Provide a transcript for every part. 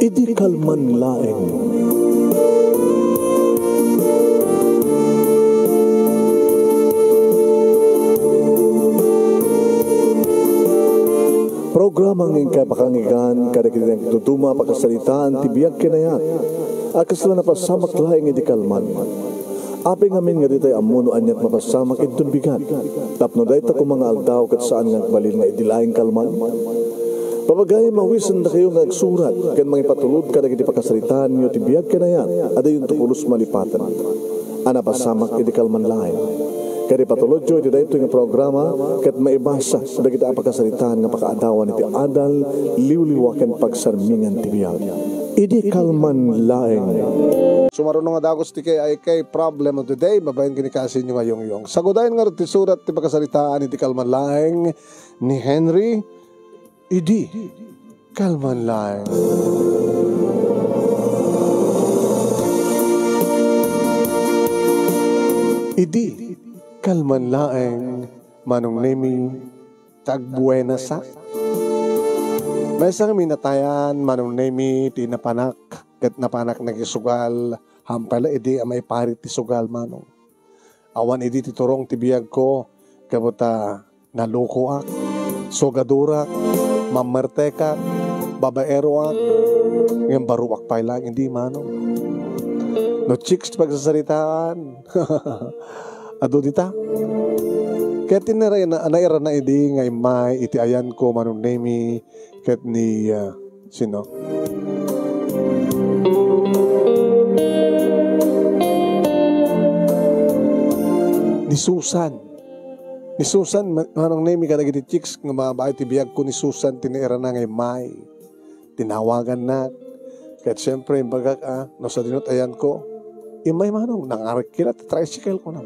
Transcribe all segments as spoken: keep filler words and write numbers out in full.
Idi kalman laeng. Programa nga inkay pakanggan kadagiti nagduduma a pakasaritaan ti biag ken ayat a kasla napasamak laeng idi kalman. Apay ngamin nga ditay ammo no aniat mapasamak inton bigat, tapno dayta koma nga aldaw ket saan nga agbalin nga idi laeng kalman? Papagayam, awisendakayo nga agsurat ken mangipatulod kadagiti pakasaritaanyo ti biag ken ayat a diyonto pulos malipaten a napasamak idi kalman laeng. Ket ipatulodyo iti daytoy nga programa ket maibasa dagiti a pakasaritaan nga pakaadawan iti adal, liwliwa ken pagsarmingan ti biag. Idi kalman laeng. Sumaruno nga dagus ti K I K Problem of the Day, babaen ken ni Kasinyo nga Yongyong. Sagudayen ngarud ti surat ti pakasaritaan iti kalman laeng ni Henry. Idi kalman laeng. Idi kalman laeng, Manong Nemi, tagbuenasak. Maysa nga minatayan, Manong Nemi, ti napanak, ket napanak nakisugal, hampay la idi a maiparit ti sugal, Manong. Awan idi ti turong ti biagko, ket ta nalukoak, sugadorak, mammertekak, babaeroak, ngem baruak pay laeng idi, Manong. No chicks ti pagsasaritaan, adu dita. Ket ti nara-, na-, nairana idi nga immay iti ayanko, Manong Nemi, ket ni, ah, sino? Ni Susan. Ni Susan, ma-, Manong Nemi, kadagiti chicks nga babae ti biagko, ni Susan ti nairana nga immay. Tinawagannak. Ket siempre, imbagak, ah, no sadino ti ayanko, immay, Manong, nangarikila ti tricycle ko na.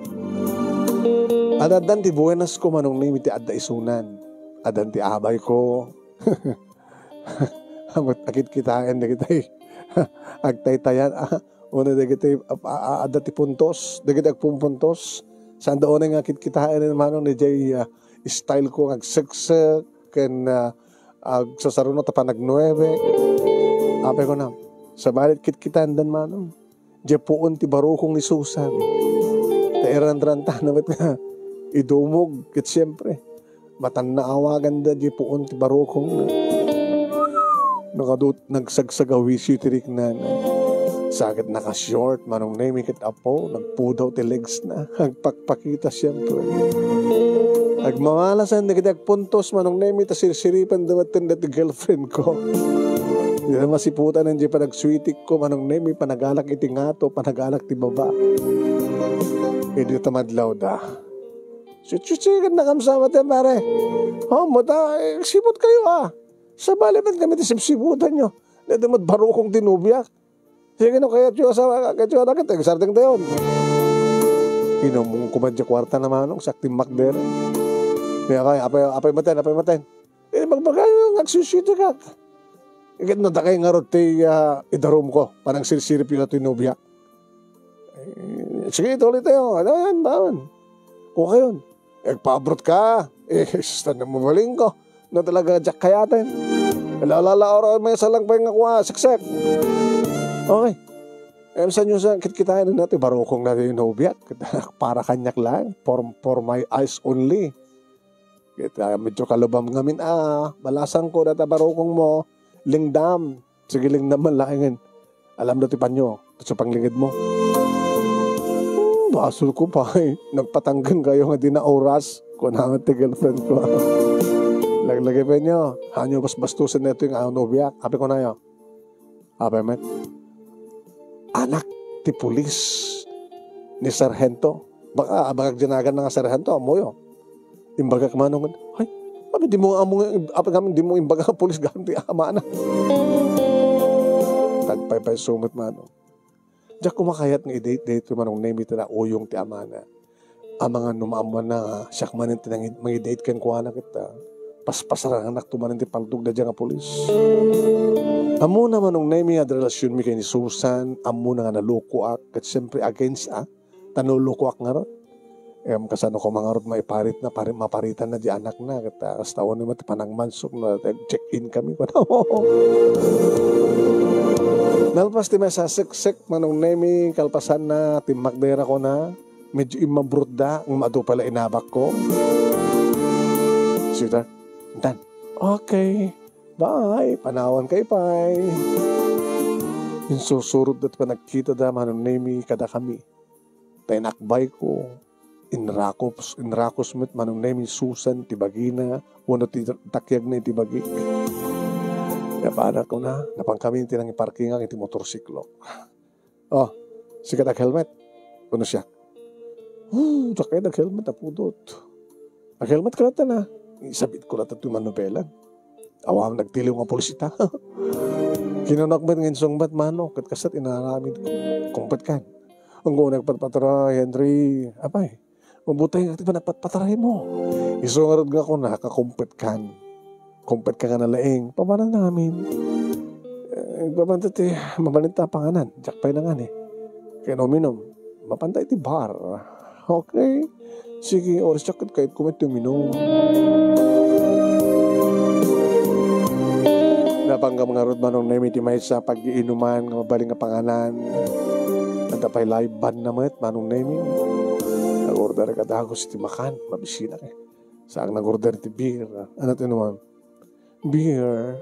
Ad-addan ti buenas ko, Manong Nemi, ti adda isunan. Addan ti abay ko. Ammot, akitkitaen dagiti agtaytayan, ah, una dagiti, ah, ah, adda ti puntos, dagiti agpumpuntos. Saan da unay nga akitkitaen, Manong, ni jay, ah, style ko nga agseksek ken, ah, agsasaruno ta panagnuebe. Apay ko na, sabali kitkitaendan, Manong. Diay puon ti barukong ni Susan. Ta iranrantana met nga idumog, ket siempre, matan naawaganda diay puon ti barukongna. Nakadut-, nagsagsagawisyo ti riknana. Sa ket naka-short, Manong Nemi, ket apo, nagpudaw ti legsna. Agpakpakita, siempre. Agmamalasen dagiti agpuntos, Manong Nemi, ta sirsiripen dumaten dati girlfriend ko. Dita masiputan diay panagswitik ko, Manong Nemi, panagalak iti ngato, panagalak ti baba. Idi ta madlawda. Sitsitsi, ket nakamsa met, pare. Oh, mata, eh, siput kayo, ah. Sabali met kami ti sipsiputanyo. Dati met barukong ti nobiak. Sige, no, kayatyo asawa, kayatyo anak, ket agsardengtayon. Inumong ko man diay kuarta na, Manong, sa agtimmakder. Kaya kay, apay, apay maten, apay maten. Eh, magbagay, nga agsisiti ka. Ket no dakay ngarud ti, ah, idarum ko, panangsirsirip yu ti nobia. Eh, sige, tuloy tayo. Ano yan, baon? Kuha kayon. Agpaabrotka. Eh, sus, ano, mabalin ko. No talaga, diak kayaten. Lalala, oro, may salang pa nga kuha, seksek. Okay. Em, saan nyo sa kitkitaen na ti barukong na ti nobiak? Para kaniak lang. For, for my eyes only. Ket, ah, medyo kalubam ngamin, ah, balasang ko data barukong mo, lingdam. Sige, lingdam man laengen. Alam da ti panyo, sa panglinged mo. Hmm, basol ko pa, eh. Nagpatanggen kayo nga di na oras. Kuna ti girlfriend ko. Laglagi pa inyo. Hanyo basbastusen na ito yung, ah, nobiak. Apay kunayo. Apay met. Anak ti pulis ni Sarhento. Baka, baka agdinagan na nga Sarhento, amoyo. Imbagak, Manong, ay, abi, di mo amo nga, abi, di mo imbaga nga pulis, gam ti amana. Tagpaypayso met, Manong. Diak kumakayat nga i-date daytoy Manong Nemi ta nauyong ti amana. Amangan no maammoanna nga siak manen ti nangi-, mangi-date kenkuana ket, ah, paspasarangannak to manen ti paltogda diay nga pulis. Ammona Manong Nemi nga adda relasionmi ken ni Susan, ammona nga nalokoak, ket siempre against, ah, ta nalokoak ngarud. Em, kasano ko mangarod maiparit na, pari-, maparitan na di anak na, ket, ah, kasta awan met panagmansok na, check-in kami, kuno. Nalpas ti maysa a seksek, Manong Nemi, kalpasan na, timmakder ako na, medyo immabrutda, ngem adu pay la inabak ko. Sita, dan, okay, bye, panawan kay pay. Insursurod dat panagkita da, Manong Nemi, kada kami. Ta inakbay ko, inrakos, inrakos met Manong Nemi Susan ti bagina, wenno ti takiagna iti bagik. Napanak ko na, napan kami ti nangiparkingak iti motorsiklo. "Oh, sika nag-helmet?" Kuno siya. "Oh, diak kayat nag-helmet, a pudot." "Nag-helmet ka latta na." Isabit ko latta ti manobelan. Awan nagtiliw nga pulis ita. Kinanak met nga insungbat, mano, ket kasat inaramid ko. Kumpet kan. Ang ko nagpatpatara, Henry, apay, mabutay nga ti panagpatpataray mo. Isu ngarud nga ako, nakakumpet kan. Kumpet ka nga nalaing, pabanan namin. Eh, babanta ti, mabalin ta panganan, diak pay nangani. Kaya uminom, mapanta iti bar. Okay. Sige, oras diak ket kayat ko met ti uminom. Napanggap ngarud Manong Nemi ti maysa pag-iinuman nga mabalin nga panganan. Adda pay live band na met, Manong Nemi. Nag-order ka dagos iti makan, mabisinak eh. Saan nag-order ti beer? Ano ti inuman? Beer.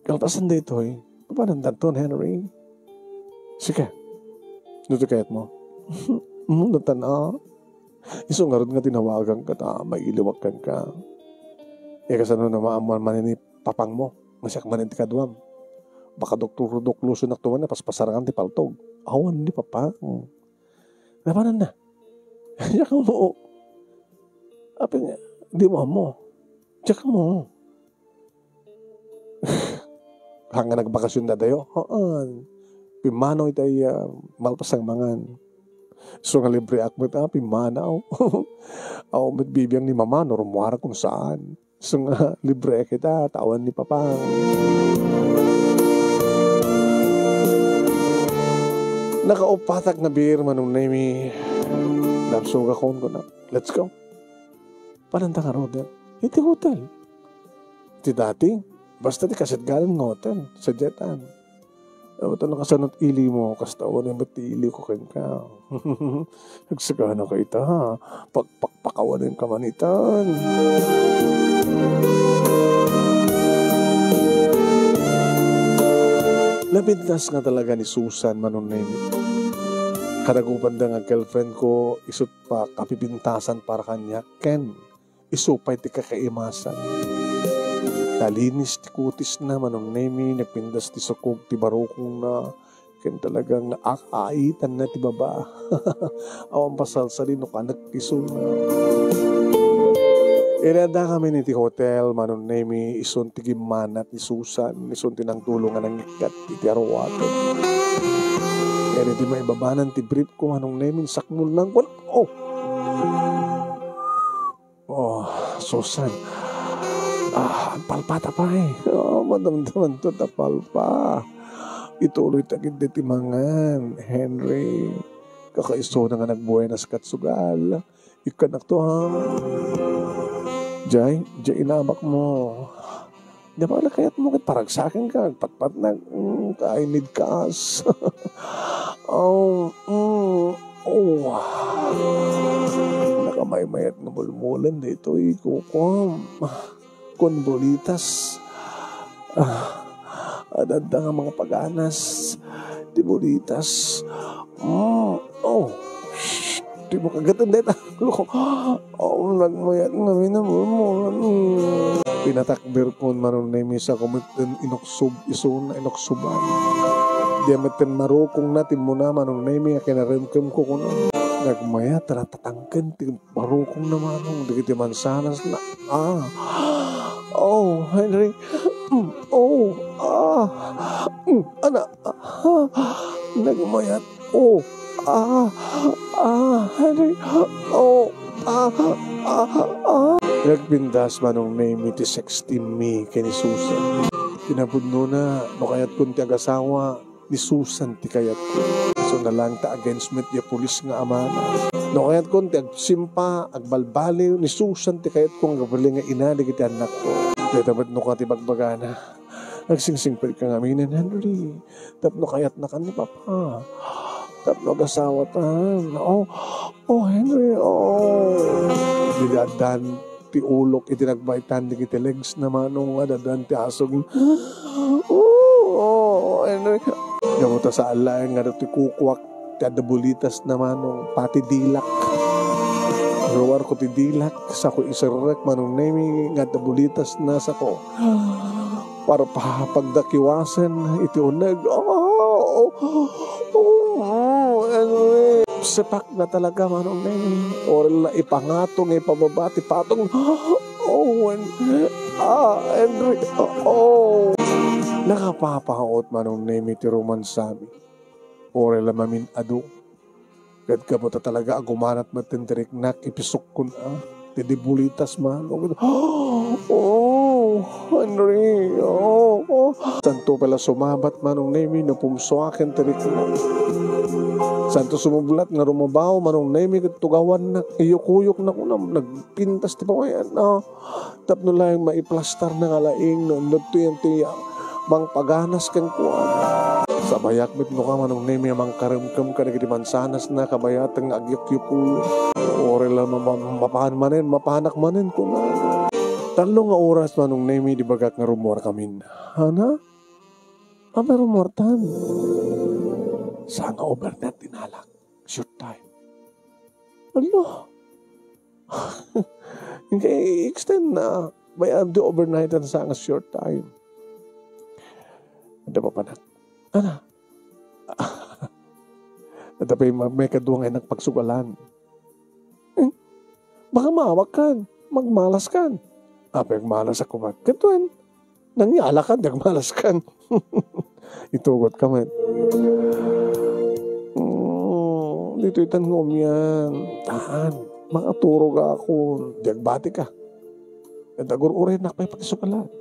Kalpasan daytoy, papanandanton, Henry? Sika, no ti kayat mo. Mm, natan-a. Isu ngarud nga tinawagan ka ta mailiwak kenka. E, kasano na maammuan manen ni papang mo nga siak manen ti kaduam? Baka doktor-doklosen nakto manen, paspasarangan ti paltog. Awan ni papang. Napanan na. Diak mo. Apay nga, di mo ammo. Diak mo. Hanga nagbakasyon dadayo? Haan. Pimmanaw itay, ah, malpas a mangan. So nga libre ak met, ah, pimmanaw. Aw, met bibiang ni mama, no rumuara kung saan. So nga libre kita, tawan ni papa. Nakauppatak nga beer, Manong Nemi. Nabsog akon, kuna, "Let's go." Pananta nga roder. Iti hotel. Ti dati, basta ti kasetgalan nga hotel, sa Jetan. Awan ta nakasanot ili mo, kasta awan met ti ili ko kenka. Nagsagana ka ita, ha? Pagpakpakawanen ka manitan. Napintas nga talaga ni Susan, Manong Nemi. Kadagupanda nga girlfriend ko, isut' pa kapipintasan para kaniak, ken isu pay ti kakaimasan. Nalinis ti kutisna, Manong Nemi, nagpintas ti sukog ti barukongna, ken talagang naak-aitanna ti baba. Awan pasalsali no kanek ti isuna. Inadda kami iti hotel, Manong Nemi, isun ti gimmanat ni Susan, isun ti nangtulong nga nangikkat iti aruaten. Ken iti maibabanan ti brief ko, Manong Nemi, sakmulnang ko, oh! Oh, Susan. Ah, palpa ta pay. Oh, madamdaman to ta palpa. Ituloy ta gid ti mangan, Henry. Kakaisuna nga nagbuenas kat sugal. Ikkanak to, ha? Jay, jay inabak mo. Di ba, nakayat mo ket paragsaken ka, agpatpatnag, mm, ka, I need cash. Oh, mm, oh. Nakamaymayat nga mulmulen daytoy, kukuam. Kun bulitas. Ah, adda nga mga paganas. Ti bulitas. Mm, oh. Shh, di mo kagatan dayta. Loko. Oh, nagmayat nga minamulmulen. Mm. Pinatakder kon Manong Nemi sa kumetten inuksob, isun a inuksoban. Di metten marukongna, timmuna Manong Nemi a kinaremkem ko kuno. Nagmayat, ratatangken ti barukongna Manong dagiti mansanasna. Ah. Oh, Henry. Mm, oh. Ah. Mm, ana. Ah. Nagmayat. Oh. Ah. Ah, Henry. Oh. Ah. Ah. Ah. Nagpintas Manong Nemi ti sexting mi ken ni Susan. Kinapudnona, no kayatkon ti agasawa, ni Susan ti kayatko. Ito na lang ta against met ya pulis nga amana. No kayatkon ti agsimpa, agbalbaliw, ni Susan ti kayatko nga gabaling nga ina dagiti annakko. Dayta met no ka ti bagbagana. Agsingsingpet ka ngamin, Henry. Tapno kayatnakan ni Papa. Tapno agasawatan. Oh, oh, Henry, oh. Dida addan ti ulok iti nagbaytan dagiti legs na manong nga dadan ti asog. Oh, oh, Henry. Gapu ta saan laeng nga ti kukuak ti adda bulitas na manong pati dilak. Ruar ko ti dilak, sako iserrek manong Nemi nga adda bulitas na sako. Para pa pagdakiwasen iti uneg. Oh, oh, oh, Henry. Sepak na talaga manong Nemi. Orella ipangato nga ipababa ti patong. Oh, Hen-, ah, Henry. Oh, oh. Nakapapaot manong Nemi ti romansami. Orella mamin-adu. Ket gapu ta talaga agumanat met ti riknak, ipisokkon a. Ti dibulitas man. Oh, Henry. Oh, oh. Santo pala sumabat manong Nemi, napumsoaken ti riknak. Santo sumublat nga rumabaw manong Nemi, ket tugawannak, iyukuyoknak, unam, nagpintas ti pawayan. Ah. Tapno laeng maiplastar na nga laing no, no, ti, ti mangpaganas kenkuana. Sabayak met no ka manong Nemi a mangkaremkem kadagiti mansanas na kabayatan nga agyukyukuyo. Orella ma-, ma-, mapan manen, mapanak manen, kuna. Tallo nga oras manong Nemi di bagak nga rumuar kamin. Hana? Apay rumuartan? Sa nga overnight dinalak. Short time. Ala. Kay extend na. May adu overnight ang sa nga short time. Ada pa panak. Ana? Ada pa yung may kadua nga anak pagsugalan. Hmm? Baka maawak kan. Magmalas kan. Apay, agmalas ako ba? Katuen. Nangyalakan, nagmalaskan. Itugot ka met. Mm, ditoy tan nga umian. Taan, makaturog ako. Di agbati ka. Ket agur-uray nak pay pakisukalan.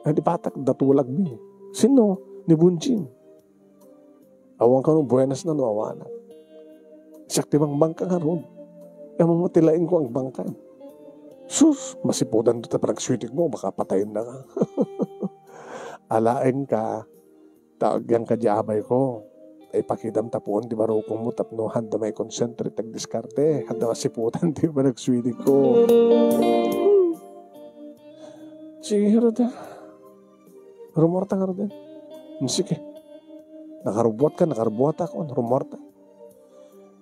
Ay, di patak, datulagmi. Sino? Ni Bunjing. Awan kano buenas na no awanak. Siak ti mangbangka ngarud. Ammom ti laing ko agbangka. Sus, masiputan to ta panagswitik mo, baka patayen na ka. Alaen ka, ta agyan ka di abay ko. Ay pakitam tapuon ti barukong mo tapno handa may concentrate, agdiskarte, handa masiputan ti panagswitik ko. Sige, Roda. Rumorta nga Roda. Sige. Nakarubuat ka, nakarubuat ako, rumorta.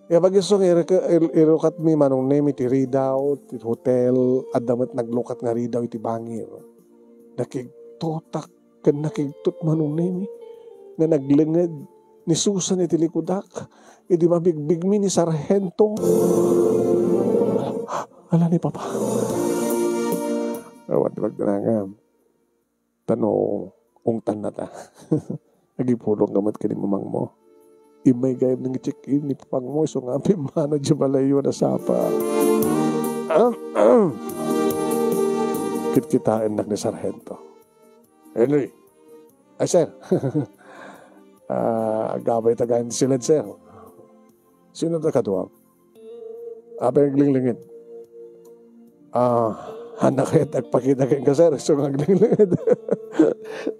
Kaya pag-iso nga irek-, ir-, irukat mi manong Nemi ti ridaw, ti hotel, adda met naglukat nga ridaw iti bangir. Nakigtotak ken nakigtot manong Nemi nga naglenged ni Susan iti likudak, idi mabigbigmi ni Sarhento. Ala ni Papa. Awan ti pagdanagam. Tano, ungtan na ta. Agipulong ka met ken ni mamangmo. Immay gayam nang i-check-in ni papangmo, isu nga pimmana di malayo na sapa. Kitkitaennak ni Sarhento. Henry. Ay, sir. Ah, agabay ta gayam siled, sir. Sino ta kaduam? Apay aglinglinged? Ah, handa kayat agpakita kenka, sir, isu nga aglinglinged.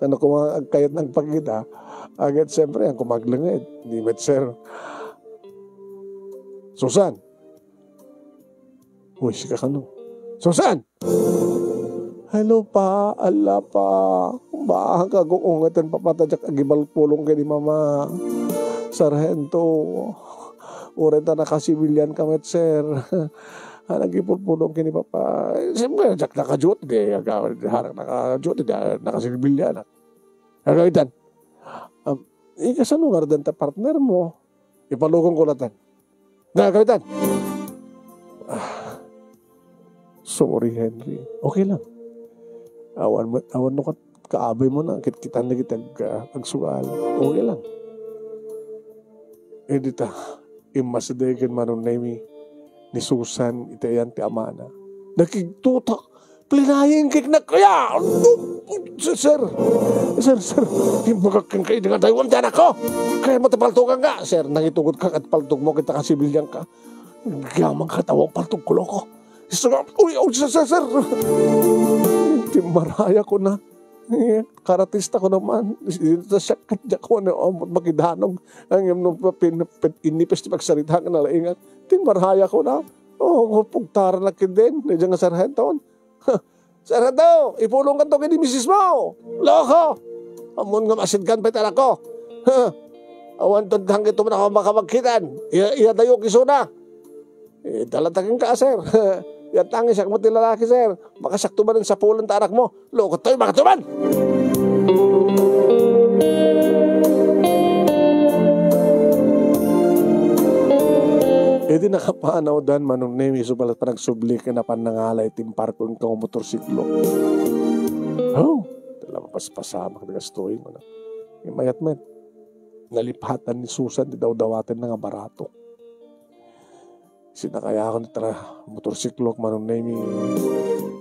Ano kuma agkayat na agpakita? Agad, siyempre, ang kumaglinged. Di met, sir. Susan! Uy, sika kano? Susan! Hello, Pa. Ala, Pa. Baka aguungeten, Papa, ta diak agipulpulong ken ni Mama. Sarhento. Uray ta nakasibilian ka met, sir. Ah, nagipulpulong ken ni Papa. Siyempre, diak nakaduty, di, aga-, harang nakaduty, di, nakasibilian. Agawid dan. Um, ikasano nga rin ta partner mo? Ipalukong ko latta. Nga, kapitan! Ah, sorry, Henry. Okay lang. Awan mo, awan no kat-, kaabay mo na, kit-, kitan na kita ag-, ah, agsugal. Okay lang. Eh, di ta, immasidegen manong Nemi ni Susan, iti ayan ti amana. Nakigtutak, Plinaying kiknak kaya. Sir, sir, sir, sir, imbagak kenka idi nga daywan ti anakko. Kayatmo ti paltuganka. Sir, nangitugot ka ket paltugmo ket nakasibilianka. Agyamanak ket awan paltugko, loko. Isu nga, uy, uy, sir, sir, sir. Timmarayakon a. Eh, karatista ko naman. Dita siak ket diak ko ano, makidanog. Ngem no pin-, pin-, inipis ti pagsarita nga nalaingak. Timmarayakon a. Oh, pugtaranak ketdin. Daydiay nga sarhenton. Sarado, ipulongkanto ken ni misismo. Loko! Ammom nga masidkan pay ti anakko. Ha? Awan to daytoy man ako makapagkitan. Iya, iyadayo isuna. Eh, dalatakin ka, sir. Yan tangis, siak met ti lalaki, sir. Baka siak to man sapulan ta anakmo. Loko toy, baka to man! Idi nakapanawdan, Manong Nemi, isu pala panagsubli ken napan nangala iti imparko nga motorsiklo. Oh, tala mapaspasamak ti gastoy mo na. Imayat met. Nalipatan ni Susan ti dawdawatenna nga barato. Sinakayakon ti tra-, motorsiklo, Manong Nemi.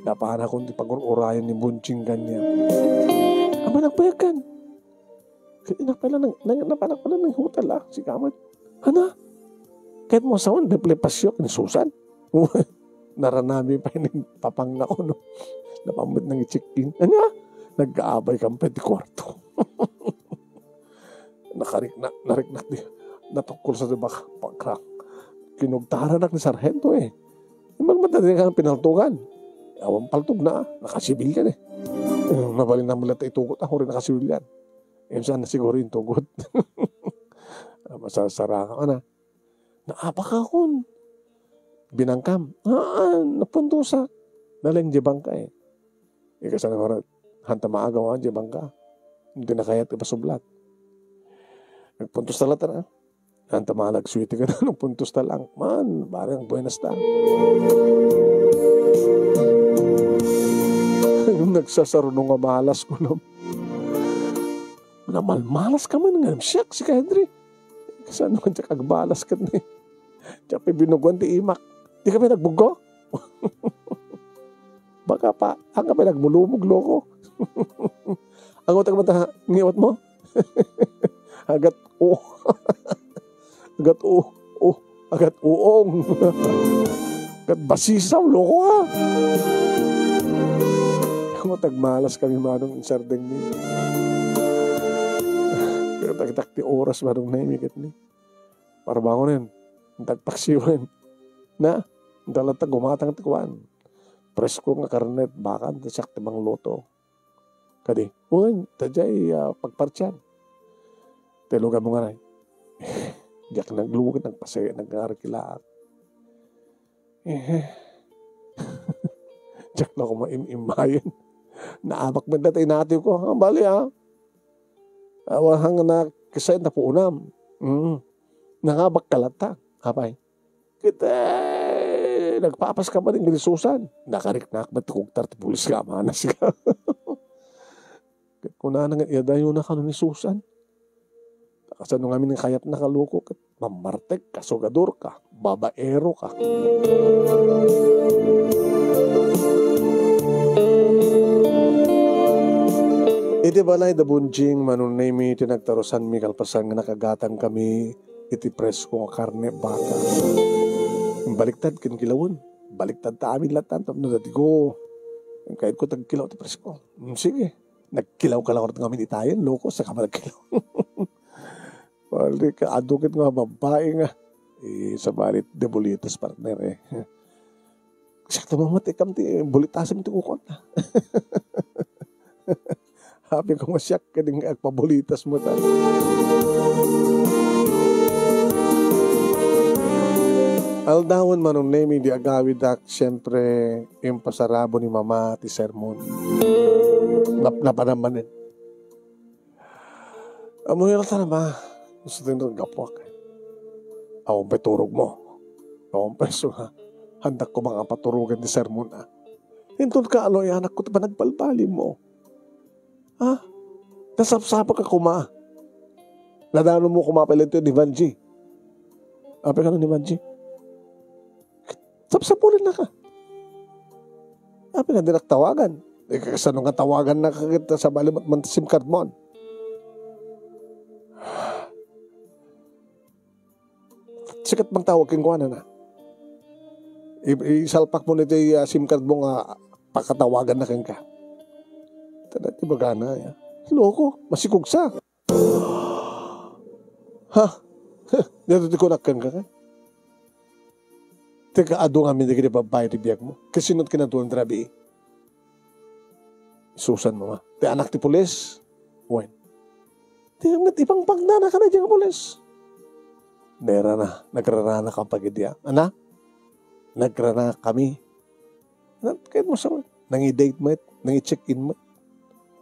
Napanakon ti pagur-urayan ni Bunching kaniak. Aba, nagbayagkan. Ket inak pala nang, nang, napanak pala nang hotel, ah, si Kamat. Ana? Ket mo sawan, deple pasyo ni Susan. Naranami pay ni papang na kuno. Napammet nang i-check-in. Ania? Nagkaabay kan pay ti kwarto. Nakarikna-, nariknak di. Natukkol sa di baka, pagkrak. Kinugtaranak ni Sarhento, eh. Imang madali ka pinaltugan. Awan paltog na, nakasibilyan, eh. Eh, mabalin na mula tayo tugot, ah, huri nakasibilyan. Imsan na siguro yung tugot. Masasarang ka na. Naabak akon. Binangkam. Ah, napuntusak. Naleng di bangka, eh. Ikasan na, hanta maagaw, ah, di bangka. Hindi na kaya ipasublat. Nagpuntos talaga na. Hanta malagsuiti ka na, nagpuntos ta lang. Man, barang buenas ta. Yung nagsasarunong nga malas ko na. Namalmalas ka man nga, siak, si Henry. Kasano man diak agbalas ket ni? Diak pay binugoan ti imak. Di kami nagbugo? Baka pa, ang ka pay nagmulumog, loko. Ang utak mo ta, ngiwat mo? Agat, oh. Agat, oh. Oh. Agat, uong. Agat, basisaw, loko, ha? Ang utak malas kami manong insardeng ni. Pero tagitak ti oras manong naimigat ni. Parbangonen, tagpaksiwen. Na, dala ta gumatang ti kuan. Presko nga karne, baka, ta siak ti mangluto. Kadi, wen, ta diay, ah, pagpartian. Ti lugan mo nga nay. Diak naglugan, nagpasaya, nagarkilaak. Eh. Diak na ko maim-imayen. Naabak met data inatiw ko. Ah, bali, ah. Awan hang na kisay na puunam. Mm. Nangabak ka latta. Apay. Ket, eh, nagpapas ka man ken ni Susan. Nakariknak met ti kugtar ti pulis nga amanas ka. Ket kunana nga, "Iyadayo na kano ni Susan." Kasano ngamin nga kayatna, kaloko, ket mammartek ka, sugador ka, babaero ka. Iti balay da Bunjing, Manong Nemi, ti nagtarusanmi kalpasan nga nakagatang kami iti presko nga karne baka. Baliktad ken kilawen. Baliktad ta amin latta, tapno datigo. Kayatko tagkilaw ti presko. Mm, sige. Nagkilaw ka lang ngamin itayen, loko, saka man nagkilaw. Pali ka, adu ket nga babbai nga. Eh, sabali ti bulitas, partner, eh. Siak ti mamat, ikam ti bulitasem ti kukuan. Happy ko nga siak, kading agpabulitas mo ta. Aldawen, Manong Nemi, di agawidak, siyempre, impasarabo ni Mama ti sermon. Nap-, napanamanen. Ammoyo latta, Ama, no sa tinraggapuak. Awan pay turog mo. Awan pay isu nga, handak koma nga paturogen ti sermon, ah. Inton kaano, ay anak ko, ti panagbalbali mo. Ha? Nasapsapaka koma. Nadano mo koma pay latta ni Vanji. Apay ka ni Vanji? Sapsapulan na ka. Apay nga dinak tawagan? Eh, kasano nga tawagannak ket sabali met man ti SIM card mo? Sika ti mangtawag kenkuana na. I-, isalpak mo iti, ah, SIM card mo nga pakatawaganna kenka. Tada ti bagana, ya. Loko, masikog sa. Ha? Dito ti kunak kenka, eh. Teka, adu ngamin dagiti babbai ti biagmo. Kasino ti kinaduan ti rabii? Susan mo, ha? Ti anak ti pulis? Wen. Ti met ipangpagnana kada diay nga pulis. Nairana, nagrarana ka pagidi, ah. Ana? Nagrana kami. Na, kahit mo sa, nangi-date met, nangi-check-in met.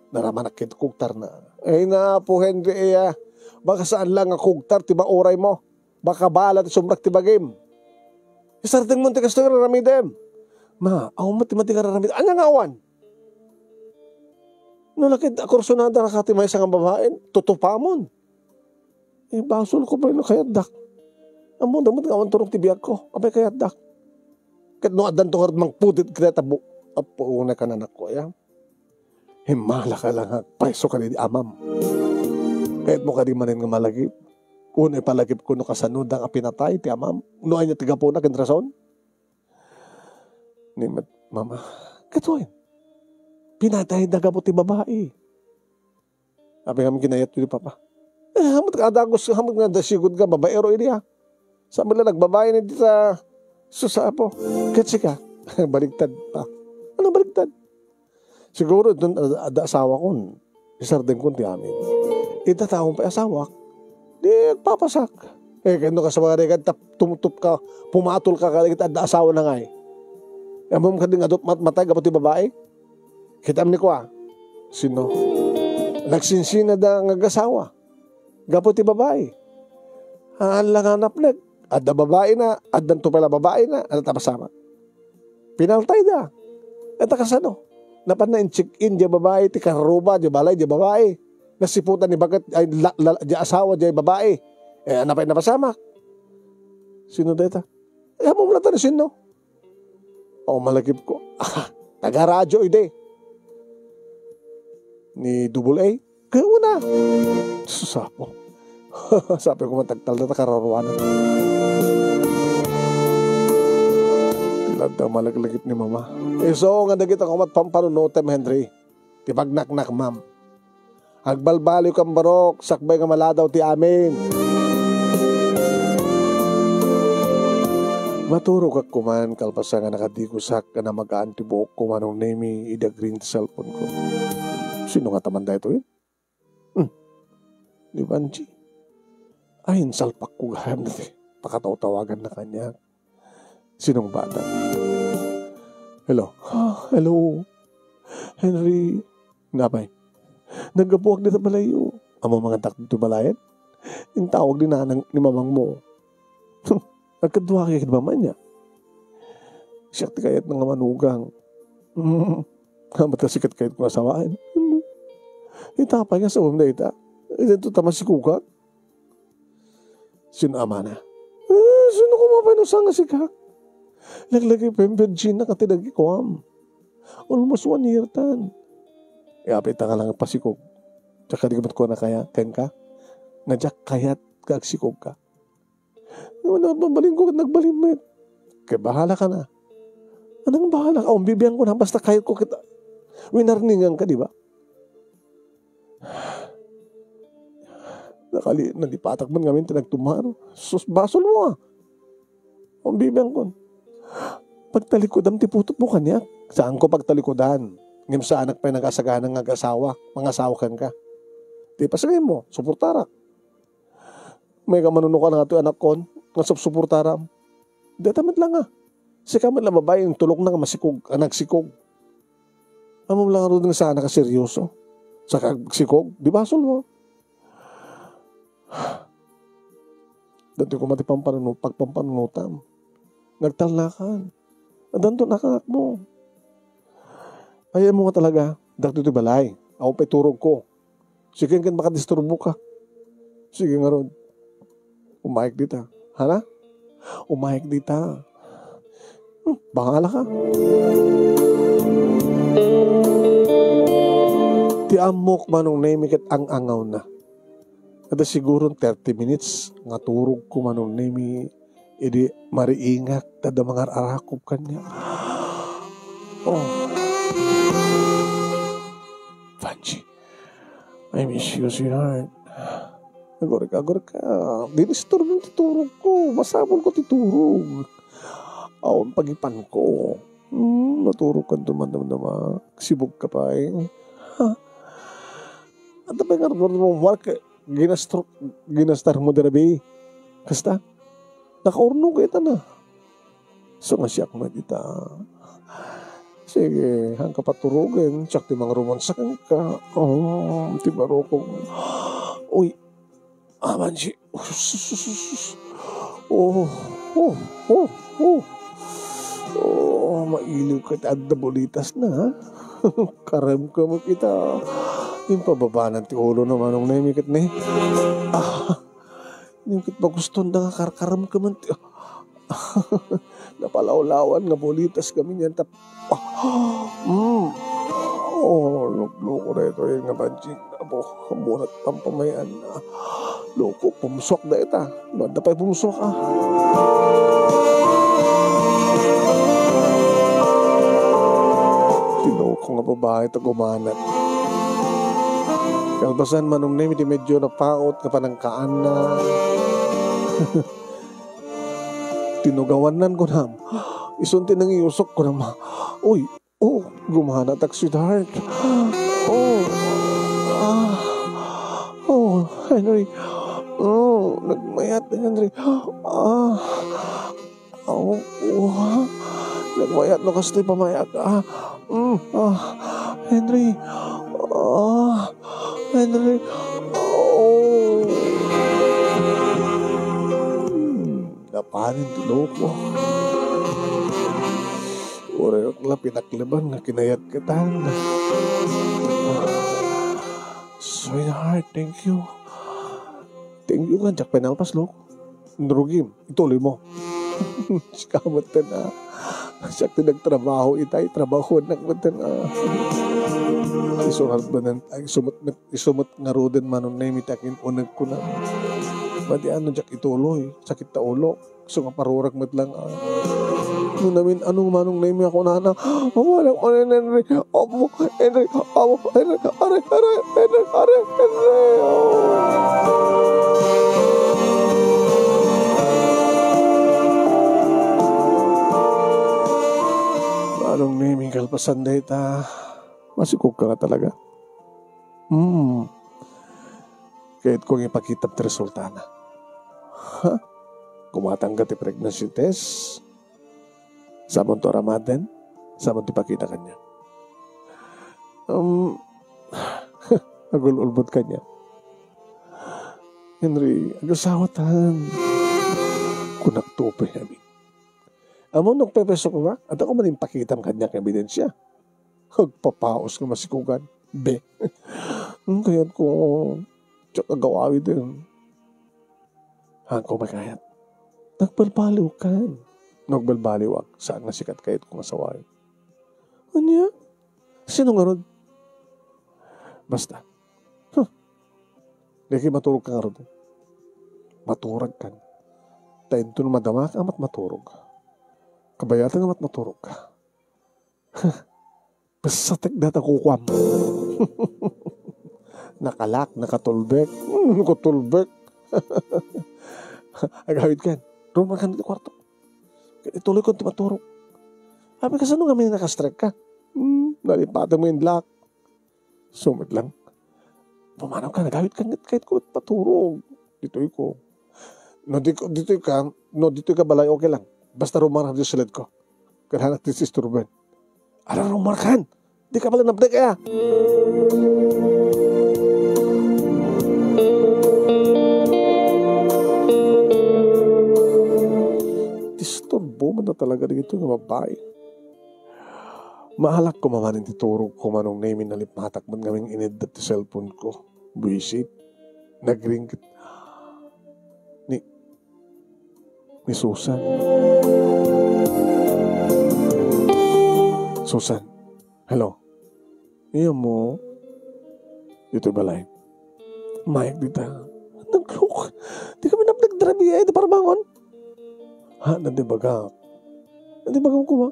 Naramanak ket kugtarna. Ay, na, Apo Henry, eh, ah. Baka saan lang nga kugtar ti mauray mo. Baka bala ti sumrak ti bagim. Isardeng mo ti kastoy nga raramidem. Ma, awan met ti madi nga raramid. Ania nga awan? No, laked, akursunada ka ti maysa nga babaen, tutupamon. Eh, basol ko pay no kayatdak. Ammom met nga awan turong ti biagko. Apay kayatdak? Ket no addanto ngarud mangpudit ket abu-, apo, unay ka, anakko, ya. Himmalak ka lang, agpayso kadi amam. Kayatmo kadi manen nga malagip? Unay palagipko no kasano da nga pinatay ti amam. No ania ti gapuna ken rason? Ni met, Mama, katoy. Pinatay da gapu ti babai. Apay ngamin kinayatyo ni Papa? Eh, hamet nga adagus, hamet nga adda sigud nga babaero idi, ah. Saan met la nagbabain dita, sus, Apo. Ket sika, baligtad pa. Ano baligtad? Siguro, dun, adda, adda asawakon. Isardengkon ti amin. Ita taon pay asawak. Di, agpapasak. Eh, kano kas mga regan, tap-, tumtup ka, pumatol ka, kadagiti adda asawana ngay. Ammom kadi nga adda mat-, matay gapu ti babai? Kitam ni kua. Sino? Nagsinsinada nga agasawa. Gapu ti babai. Haan la nga napnek. Adda babaina, addanto pay la babaina, adda ta pasamak. Pinaltayda. Ita kasano? Napanna in-check-in diay babai, ti karruba, diay balay, diay babai. Nasiputan ni baket, ay, la, la, diay asawa, diay babai. Eh, ania pay napasamak? Sino dayta? Eh, ammom la ta no sino? O, malagipko. Ah, taga-radyo idi. Ni Double A? Kaya una. Sus, Apo. Sabi ko, matagtal na ta kararuanan. Ti ladda malaglagip ni Mama. Isu nga dagita kumat pampanunutem, Henry. Ti pagnaknakmam. Agbalbaliwkam barok, sakbay nga maladaw ti amin. Maturogak koman, kalpasan nga nakadigusak, a namagaan ti buokko, Manong Nemi, idi agring ti cellphone-ko. Sino ngata man daytoy? Hmm. Ni Banji. Ay, insalpakko gayam daytoy. Pakatawtawaganna kaniak. Sinungbatna. Hello? Ah, hello? Henry, napay? Naggapuak dita balayyo. Ammom nga addak ditoy balayen? Intawag ni nanang ni mamangmo. Nagkaduak ket mamangmo. Siak ti kayatna nga manugang. Mm. Ammom ta sika ti kayatko nga asawaen. Ita pay nga sawen dayta. Ita ta masikogak. Sino amana? Ah, sino koma pay no saan nga sika? Laglagi pay virgin na ka ti dagikuam. Almost one year tan. E, apay ta nga lang pasikog. Diak kadi met kuana kaya, kenka? Nga diak kayat nga agsikogka. Nga wala, babalinko ket nagbalin met. Kay bahala ka na. Anang bahala ka? Awan bibiangko na, basta kayatko ket winarningan ka, di ba? Nakali-, nalipatak man ngamin ti nagtumar. Sus, basol mo, ah. Awan bibiangkon. Pagtalikudam ti putotmo kaniak. Saanko pagtalikudan. Ngem saanak pay nga agasagana nga agasawa, mangasawa kenka. Ti pasagaymo, suportarak. Mayat nga manunukan nga toy anakkon, nga supsuportaram. Dayta met la nga. Sika met la babai, intulokna nga masikog, a nagsikog. Ammom la ngarud nga saanak a seryoso. Saka agsikog, di basol mo. Daytoy koma ti pampanunot, pagpampanunotam. Nagtalnakan. Addanto anak-annakmo. Ay-ayatmo nga talaga, addak ditoy balay. Awan pay turogko. Sige, ken makadisturboka. Sige ngarud. Umayek dita. Hala? Umayek dita. Hmm, bahala ka. Ti ammok, Manong Nemi, ket ang-angawna. Adda siguron thirty minutes nga turogko, Manong Nemi, idi mariingak, ta adda mangar-arakop kaniak. Oh. Vangie, I miss you, sweetheart. Agurek, agurek ka. Dinisturbo ti turogko. Masapulko ti turog. Awan pagipanko. Hmm, naturog ka dumadamdama. Sibog ka pay. Ha? Anta pay nga rumor mo, Mark, ginastar, ginastar mo darabi. Kasta? Nakaurnog ita na. So nga siak met ita. Sige, han ka paturogen, siak ti mangrumon sa kanka. Oh, ti barukog. Uy, aman si, oh, oh, oh, oh. Oh, mailiw ka ti adda bulitas na, ha? Karem ka mo kita. Impababanan ti ulo na Manong Nemi ket ni. Ah, yung ket baguston da nga karkarem ka man ti, napalawlawan nga bulitas kami niyan tap-, ah, mm. Oh, lukloko daytoy nga banjing. Apo, munat pampamayan. Loko, pumsuak dayta. Manda pay pumsuak, ah. Ti loko nga babae ta gumanat. Kalpasan, Manong Nemi, ti medyo napaot nga panangkaanna. Tinugawannan kunam. Isun ti nangiusok kunam. Uy, oh, gumanatak, sweetheart. Oh, ah, oh, Henry. Oh, nagmayat, Henry. Ah, oh, oh, nagmayat no kastoy pamayat. Ah, mm, ah, Henry. Ah, Henry. Oh. Napanin ti loko. Uray la pinakleban nga kinayat katan. Sweetheart, thank you. Thank you nga, diak pay nalpas, loko. Nrugim, ituloy mo. Sika metten, ah. Siak ti nagtrabaho itay, trabahoennak metten, ah. Isu nga ruden, ay, isu met, met, isu met ngaruden Manong Nemi ti akin-uneg ko na. Madi ano, diak ituloy, sakit ta ulo. Isu nga parurag met lang, ah. No namin-ano Manong Nemi a kunana, awanak man, Henry, apo, Henry, apo, Henry, are, are, Henry, are, Henry, oh. Manong Nemi, kalpasan dayta, masikog ka nga talaga. Hmm. Kayat ko nga ipakitam ti resultana. Ha? Gumatangka ti pregnancy test? Saman to aramaten? Saman ti pakita kaniak? Um, agul-ulbod kaniak. Henry, agasawatan. Kunak to pay amin. Ammom no agpepeso koma, adda koma impakitam kaniak nga ebidensia. Agpapaus nga masikogan. Be. Ang kayat ko, diak agawawiden. Haan ko makayat. Nagbalbaliw kan. No agbalbaliwak, saan nga sika ti kayat kong asawaen. Ania? Sino ngarud? Basta. Huh. Dikay maturog ka ngarud. Maturog kan. Ta inton madamaka, amat maturog. Kabayatan, amat maturog ka. Huh. Pasatek data kukuam. Nakalak, nakatulbek. Hmm, nakatulbek. Agawid kan. Rumarkan ti kwarto. Ituloy ko ti maturog. Abi, kasano nga may nakastrek ka? Hmm, nalipatan mo yung lock. Sumit lang. Pumanaw ka, nagawid ka, ngat kahit ko maturog. Ditoy ko. No, di ko, ditoy ka, no, ditoy ka balay, okay lang. Basta rumarkan ditoy sa sulod ko. Kailangan ti isturban. Ala, rumarkan! Di ka pala nabdek, eh, ah. Disturbo man na talaga dito nga babae. Maalak ko maman iti turog ko, Manong Nemi, nalipmatak met ngamin iniddat ti cellphone ko. Buisit. Nagring ket ni, ni Susan. Susan. Hello. Iya mo. Ditoy balay. Mayek dita. Nagluk. Di kami nagdrabiay, di parbangon. Ha, nadi bagak. Nadi bagak kuma.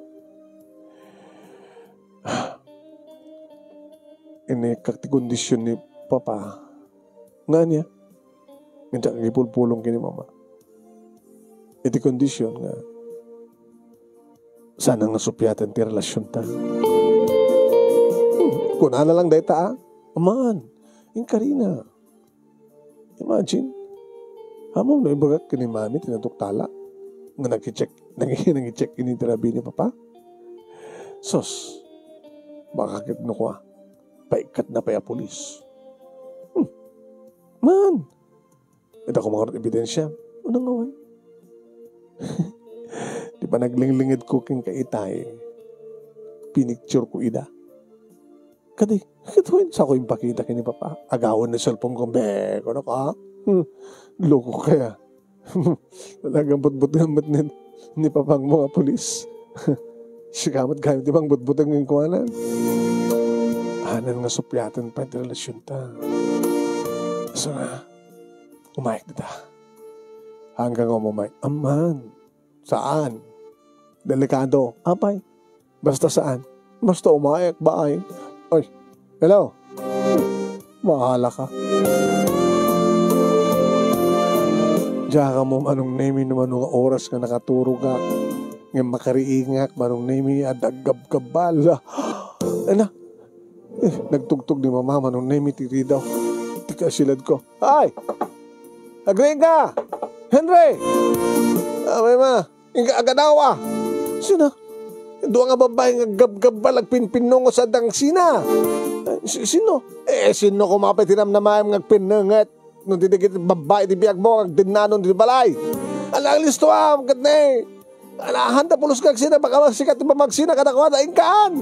Ini kak ti kondisyon ni Papa. Nga niya? Minsan kagipulpulong kini Mama. Iti kondisyon nga sana nga suppiatan ti relasyonta. Hmm, kunana lang dayta, ah. Aman, inkarina. Imagine, amo no ibagak ken ni Mami ti naduktala nga nag-check, nag-, nag-check ini ti rabii ni Papa. Sus, baka ket no kua, paikkatna pay a pulis. Hmm. Man, ita ko mangarod ebidensia. Ano nga wen? Di pa naglinglinged ko ken kaitay, pinicture ko ida. Kadi, kadi wen sa ko impakita ken ni Papa. Agawen ni cellphone ko, be, kono ka? Hmm. Loko kaya. Talagang butbut nga met ni, ni Papang mo nga pulis. Sika met gayam ti mangbutbuteng nga kuanan. Anan nga suppiatan pay ti relasyonta. Asa nga, umayek dita. Hanggang umumay. Aman. Saan? Delikado. Apay? Basta saan? Basta umayek, baay. Oy. Hello? Mahala ka. Diak ammo, Manong Nemi, no mano nga oras nga nakaturogak. Ngem makariingak, Manong Nemi, adda aggabgabal. Ana, eh, nagtugtog ni Mama, Manong Nemi, ti ridaw. Ti kasilad ko. Ay! Agriing ka! Henry! Amay ma, inka agadawa! Sino? Dua nga babai nga aggabgabal, agpinpinnungot sa dang sina. Eh, si-, sino? Eh, sino koma pay ti namnamaem nga agpinnungot? No, ti dagiti babai ti biag mo, agdinnanon ti balay. Ala, aglisto am, ket ne. Ala, handa pulos nga agsina, baka masikat ti pamagsina kadakuada, inkaan!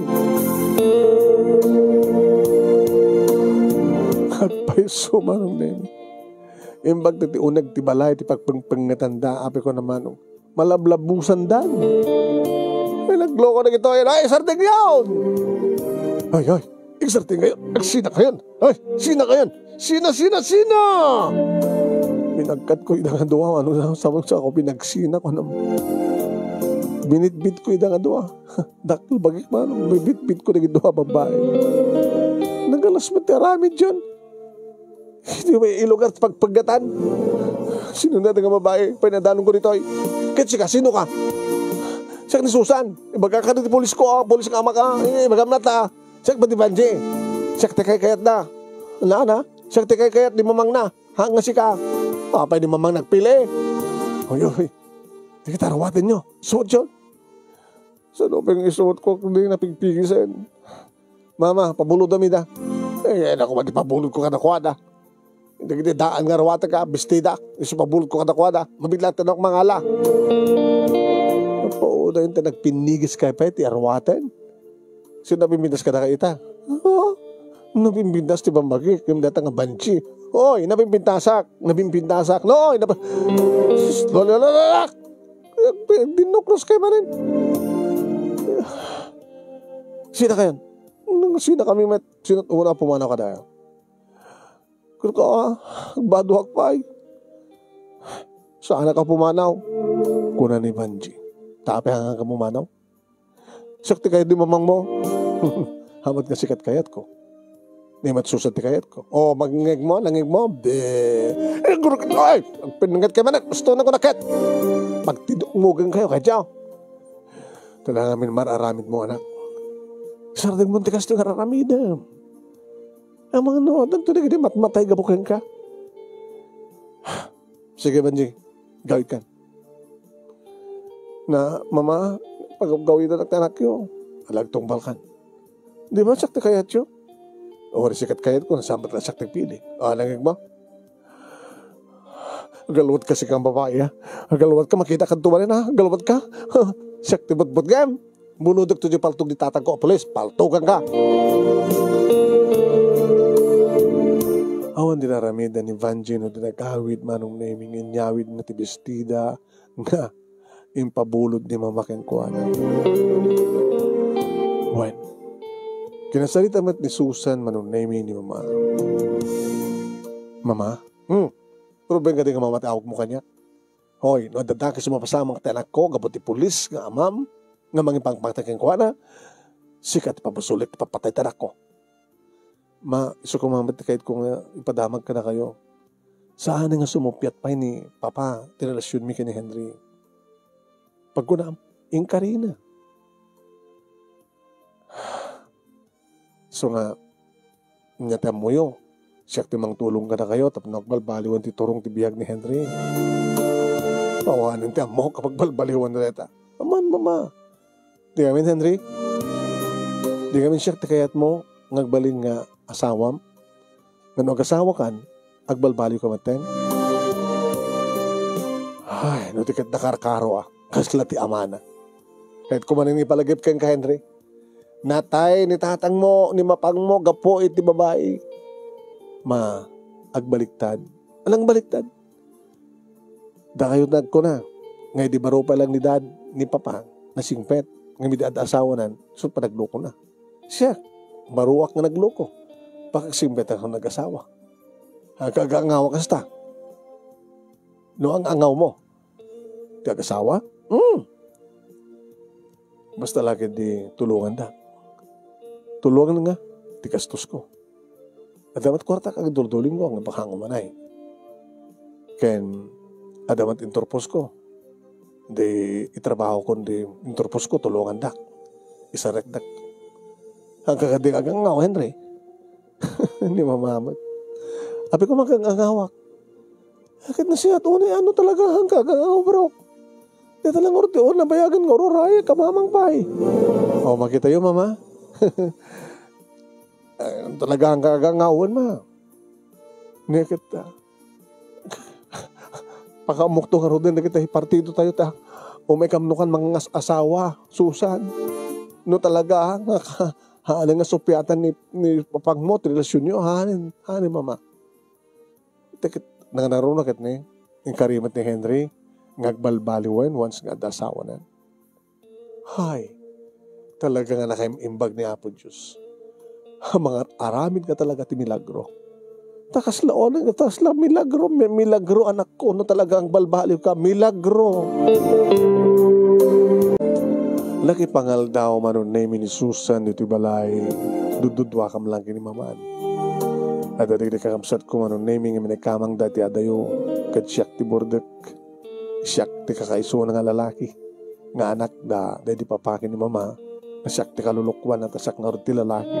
Agpayso, Manong Nemi. Imbag ti, ti uneg ti balay, ti pagpengpengngetanda, apay ko na, Manong, malablabusandan. Ay, nagloko na ito. Ay, ay, sardeng yun! Ay, ay, sardeng yun. Ay, sina kayon? Ay, sina kayon? Sina, sina, sina? Pinagkat ko ida nga dua, ano na, sa, sa ako pinagsina ko na. Binitbit ko ida nga dua. Dakkel bagik man, bibitbit ko dagiti dua babai. Nagalas met ti aramid diyan. Di may ilugar ti pagpaggatan. Sino na nga babai, painadalon ko ditoy. Ket sika, sino ka? Siak ni Susan. Ibaga ka ti pulis ko, ah, pulis nga ama ka. Eh, ibagam na ta. Siak ba ti Banji? Siak ti kaykayatna. Na, na? Siak ti kaykayat ni mamangna. Ha, nga sika? Apay ni mamang nagpili? Oy, oy. Di kita arawaten nyo. Suot yun. Sano pay nga isuot ko, kundi napigpigisen. Mama, pabulodam ida. Eh, ay, naku, madi pabulod ko kadakuada. Dagiti daan nga arawat ka, bestida. Isu pabulod ko kadakuada. Mabitlat ka nok mangala. Apo, dahil ta nagpinnigis kay pay ti arwaten. Sino napimpintas kadaka ita? Ah, napimpintas ti bambagi, kim data nga bansi. Oy, napimpintasak, napimpintasak. Noy, nap-, sus, lolo, lolo, lolo. Dinnuklos kay manen. Sina kayan? Nang sina kami met, sino una pumanaw ka daya? Kano ka, ah, agbaduak pay. Saan ka pumanaw? Kuna ni Banji. Tapay nga ka pumanaw? Siak ti kayat di mamang mo. Hamat nga sikat kayat ko. Ni met susad ti kayat ko. O, magngeg mo, nangeg mo. Be. Eh, guruk-, ay! Agpinunget kay manak. Gusto na ko naket. Magtidukmugan kayo, kay Diyaw. Talaga min mararamid mo, anak. Sardeng mo ti kasto nga raramidem. Amang no, adda to dagiti matmatay gapu kenka. Sige, Banji. Gawid kan. Na, mama, pagawid anak ti anakyo. Alagtong balkan. Di ba siak ti kayatyo? O, di sikat kayat ko, nasambat na siak ti pili. O, nangig mo? Agalwat ka sikang babae, ha? Agalwat ka, makita ka tumanin, ha? Agalwat ka? Siak ti butbut gam. Bulodek to di paltog di tatag ko, pulis, paltogan ka. Awan di naramida ni Vanji no di nagawid manong Neming inyawid na ti bestida nga impabulod ni Mama kenkuana. Wen, Kinasarita met ni Susan, Manong Nemi, ni Mama. Mama? Hmm. Ruben ka di nga mama ti awagmo kaniak? Hoy, no adda dakes a mapasamak ti anakko gapu ti pulis nga amam nga mangipangpangta kenkuana, sika ti pabusulik ti papatay ti anakko. Ma, isu koma met ti kayatko nga ipadamag kadakayo. Saan nga sumuppiat pay ni Papa ti relasionmi ken ni Henry. Pagkunam, inkarina. So nga, nya ti ammoyo, siak ti mangtulong kadakayo tapno agbalbaliwen ti turong ti biag ni Henry. Awanen ti ammok a pagbalbaliwen dayta. Aman, Mama. Di ngamin, Henry? Di ngamin siak ti kayatmo nga agbalin nga asawam? Nga no agasawakan, agbalbaliw ka metten? Ay, no ti ket nakarkaro a, kasla ti amana. Ket kumanen ipalagip kenka, Henry. Natay ni tatangmo, ni mapangmo, gapu iti babai. Ma, agbaliktad. Anang baliktad? Dakayo nagkuna, nga idi baro pa lang ni dad, ni papa, nasingpet, ngem idi ad-asawanan, isu pay naglukona. Siak, baroak nga nagloko. Pakagsingpet a nagasawa. Agka-angawa kasta. No ang-angawmo ti agasawa? Hmm. Basta la ketdi tulonganda. Tulongan nga ti gastosko. Adda met kuartak, agdulduling ko, nga bakango manay. Ken adda met interposko. Di itrabahokon di interposko, tulongandak. Isarekdak. Agka ketdi agangaw, Henry. Ni Mama met. Apay koma agangawak. Ket nasayaat unay, ano talaga, agangawak, bro? Dayta la ngarud ti nabayagen nga ururayen, kamamang pay. O, makitayo, Mama. Ay, talaga agangawak, Ma. Nia ket, ah, pakaammoto ngaruden dagiti partidotayo ta umay kamnokan mangas-asawa, Susan. No talaga, ah, nga ka-, haan nga suppiatan ni, ni papangmo ti relasionyo, haan, haan, Mama. Ket nangngaruna ket ni, inkari met ni Henry nga agbalbaliwen once nga adda asawanan. Hay, talaga nga nakaim-imbag ni Apo Dios. Mangar-aramid nga talaga ti milagro. Ta kasla unay, ta kasla milagro, mi-, milagro, anakko, no talaga agbalbaliw ka, milagro. Nakipangaldaw Manong Nemi ni Susan ditoy balay, dudduduakam lang ken ni Maman. Adda dagiti kakabsatko Manong Nemi nga minikamang daytoy adayo, ket siak ti burdek. Siak ti kakaisuna nga lalaki, nga anakda daydi papa ken ni mama, nga siak ti kalulukoanna ta siak ngarud ti lalaki.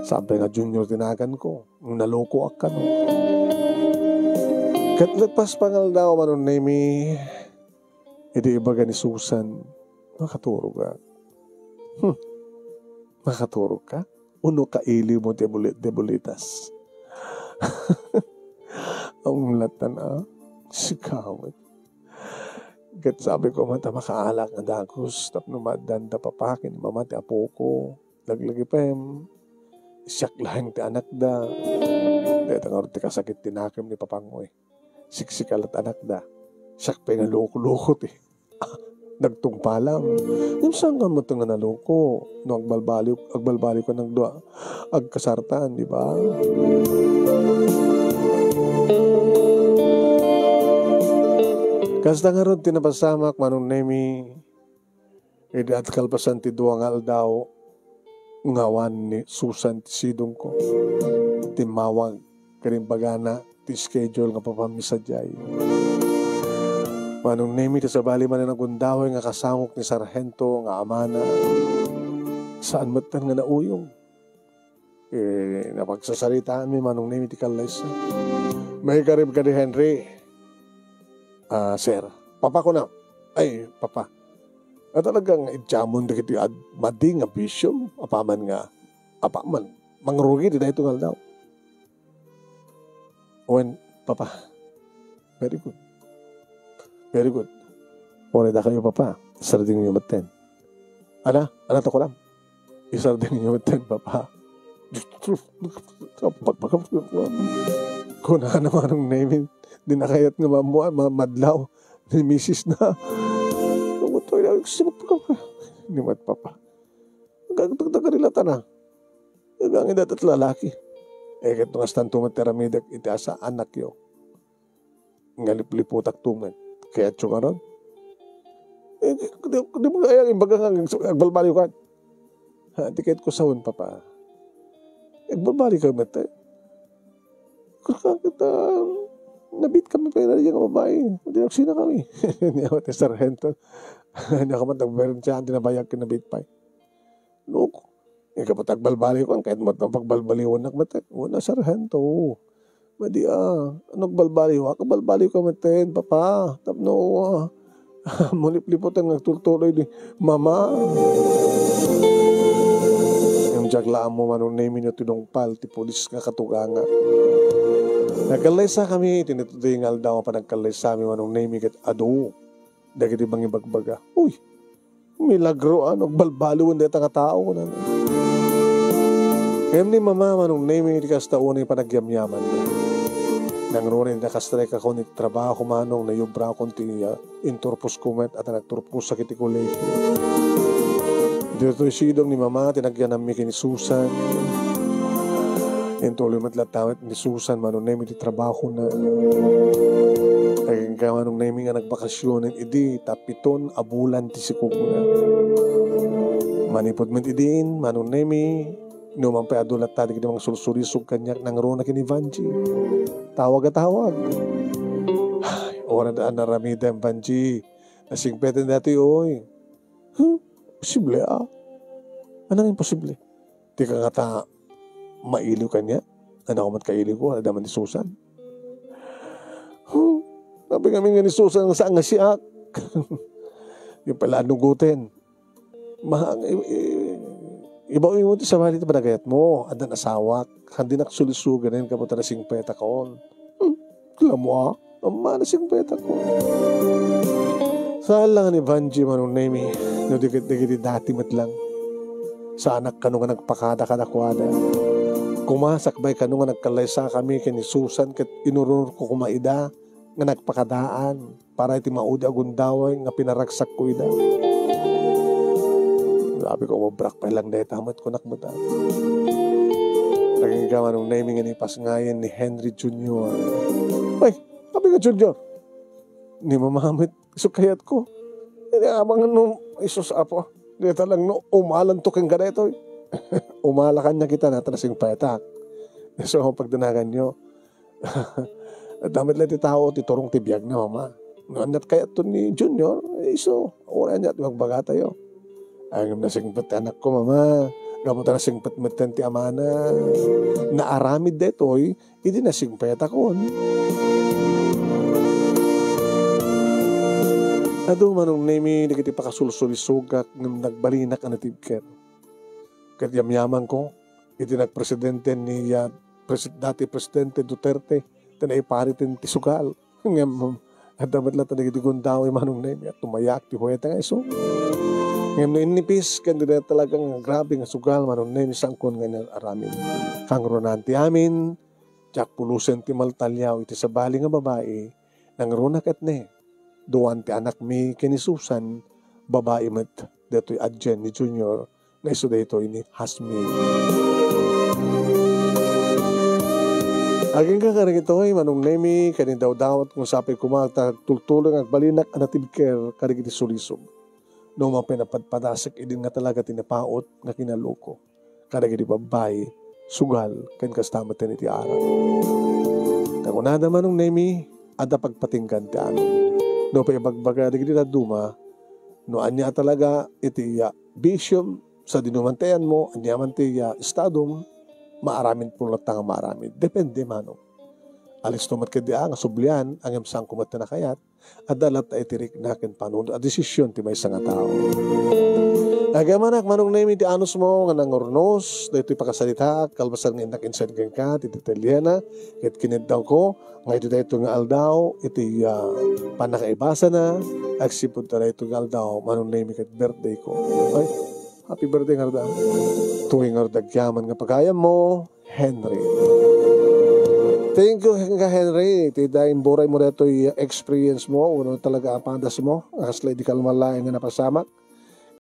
Saan pay nga Junior ti naganko, nalukoak kano. Ket lepas pangaldaw Manong Nemi, idi ibaga ni Susan, "Makaturogak." Hmm. "Makaturogka?" Uno kailiwmo ti buli-, ti bulitas. Ang latan, ah. Sika met. Ket sabi ko man ta makaalak nga dagus tapno maaddanda papa ken mama ti apoko. Laglagipen, siak laeng ti anakda. Dayta ngarud ti kasakit ti nakem ni papangmo, eh. Siksika la't anakda. Siak pay nga loko-loko ti nagtungpalam. Ngem saan ka met nga naloko no agbalbaliw, agbalbaliw ka nagdua, agkasartan, di ba? Kasta ngarud ti napasamak, Manong Nemi, idi kalpasan ti dua nga aldaw, nga awan ni Susan ti sidongko. Timmawag ken imbagana ti schedule nga papammi sadiay. Manong Nemi, ta sabali manen a gundaway nga kasangok ni Sarhento nga amana, saan metten nga nauyong. Eh, napagsasaritaanmi Manong Nemi ti kallaysa. Maikarib kadi Henry. Ah, sir. Papa ko na. Ay, papa. Nga talagang idiamon dagiti ad-, madi nga bisyo, apaman nga, apaman, mangrugi ti daytoy nga aldaw. Wen, papa. Very good. Very good. Uray dakayo, papa. Sardingyo metten. Ana, ana, tukulam. Isardingyo metten, papa. Kunana Manong Nemi, di na kayat nga mamua-, ma-, madlaw ni misis na. Ni mat papa. Agdagdagari latta na. Nagangin dayta ti lalaki. Eh, ket no kastanto met ti aramidek iti asa, annakyo. Nga lipliputak to met. Kayatyo ngarud? Eh, di, di, di mo kaya imbaga nga ag-, agbalbaliw kan? Ha, ti kayatko sawen, Papa. Agbalbaliw ka met, eh. Kaka-, kita, nabit kami pa ina nga babae. Di nagsina kami. Niya ti sarhento. Niya ka man tagberensiaan, di nabayag ka nabit pa. No, ikaw pa tagbalbaliw kan, kayat mo pagbalbaliwan nak met. Wala, sarhento. Madi, ah, ano agbalbaliw? Agbalbaliw ka met, Papa. Tapno, ah, mulipliputan nga agtultuloy di Mama. Ang jaglaan mo, Manong Nemi, no tinungpal ti pulis nga katuganga. Nagkallaysa kami, iti natudi nga aldaw, panagkallaysa mi, Manong Nemi, ket adu dagiti mangibagbaga. Uy, milagro, ano, agbalbaliwen dayta nga tao, kunana. Ngem ni Mama, Manong Nemi, iti kasta unay panagyamyaman. Nangruna, nakastrike ako ni trabaho, Manong, nayubrakon ti, ah, inturpos ko met, at nagturposak iti kolegio. Ditoy sidong ni Mama, ti nagyanammi ken ni Susan. Intuloy met latta met ni Susan, Manong Nemi, ti trabahona. Agingga, Manong Nemi, nga nagbakasionen idi ta piton a bulan ti sikogna. Manipud met idin, Manong Nemi, no man pay adu latta dagiti mangsulsulisog kaniak, nangruna ken ni Vanji. Tawag a tawag. Ay, ora da naramidem, Vanji. Nasingpeten daytoy, oy. Huh? Posible, ah. Anong imposible? Di ka ngata mailiw kaniak? Ania met kailiwko, adda man ni Susan. Huh? Sabi kami nga ni Susan, saan nga siak? Di pala anugoten. Ma-, i-, i-, ibaw mo ti sabali ti panagayat mo. Addan asawak. Haan dinak sulisugan, gapu ta nasingpetakon. Hmm, alam mo, ah. Amma, nasingpetakon. Saan lang ni Vanji, Manong Nemi, no di ket dagiti dati met lang. Saanak kano nga nagpakada kadakuada. Koma, sakbay kano nga nagkallaysa kami ken ni Susan ket inururko koma ida nga nagpakadaan para iti maudi a gundaway nga pinaragsakko ida. Sabi ko, "Umubrak pay lang dayta met," kunak met, ah. Agingga, Manong Nemi, nga nipasngayen ni Henry Junior. Ay, sabi nga Junior, ni Mama met, isu kayatko. Iti amangan no, Jesus, Apo, dita lang no, umalanto ken kadaytoy. Umala kaniak ita, nata nasingpetak. So, pagdanaganyo, adda met laeng ti tao ti turong ti biagna, Mama. No, aniat kayatto ni Junior, eh, isu, uray aniat ti magbagatayo. Ay, ngem nasingpet ti anakko, Mama. Gapu ta nasingpet metten ti amana. Naaramid daytoy idi nasingpetakon. Adu, Manong Nemi, dagiti pakasulsulisogak ngem nagbalinak a natibker. Ket yamyamanko, iti nagpresidente ni, ah, presi-, dati Presidente Duterte, ti naipariten ti sugal. Ngem, adda met latta dagiti gundaway, Manong Nemi, a tumayak ti huwete nga isu. Ngem no innipis, ken dida talaga nga grabe nga sugal, Manong Nemi, saankon nga inaramid. Kangrunaan ti amin, diak pulosen ti maltaliaw iti sabali nga babai, nangruna ket ne, duan ti anakmi ken ni Susan, babai met, daytoy adien ni Junior, nga isu daytoy ni Hasmi. Agingga kadagitoy, Manong Nemi, ken indawdawat nga sapay koma ta agtultuloy nga agbalinak a natibker kadagiti sulisog. No mapan napadpadasek idin nga talaga ti napaut nga kinaloko kadagiti babbai, sugal, ken kasta met iti arak. Ta kunada, Manong Nemi, adda pagpatinggan ti amin. No pay ibagbaga dagiti dadduma, no ania talaga iti, ah, bisiom, sadino man ti ayanmo, ania man ti, ah, estadom, maaramid pay latta nga maaramid. Depende, Manong. Alisto met ketdi a nga sublian, ngem saanko met ti nakayat, adda latta iti rikna ken panunot a desisyon ti maysa nga tao. Agyamanak, Manong Nemi, ti anusmo nga nangurnos daytoy pakasalitaak, kalpasan nga innak inside kenka ti detalyena, ket kineddawko nga iti daytoy nga aldaw, iti, ah, pannakaibasana, agsipud ta daytoy nga aldaw, Manong Nemi, ket birthday ko. Ay, happy birthday ngarud. Tuloy ngarud agyaman nga pagayammo, Henry. Thank you, Henry. Ti da imburay mo daytoy experience mo, wenno talaga a padasmo, a kasla idi kalman laeng nga napasamak.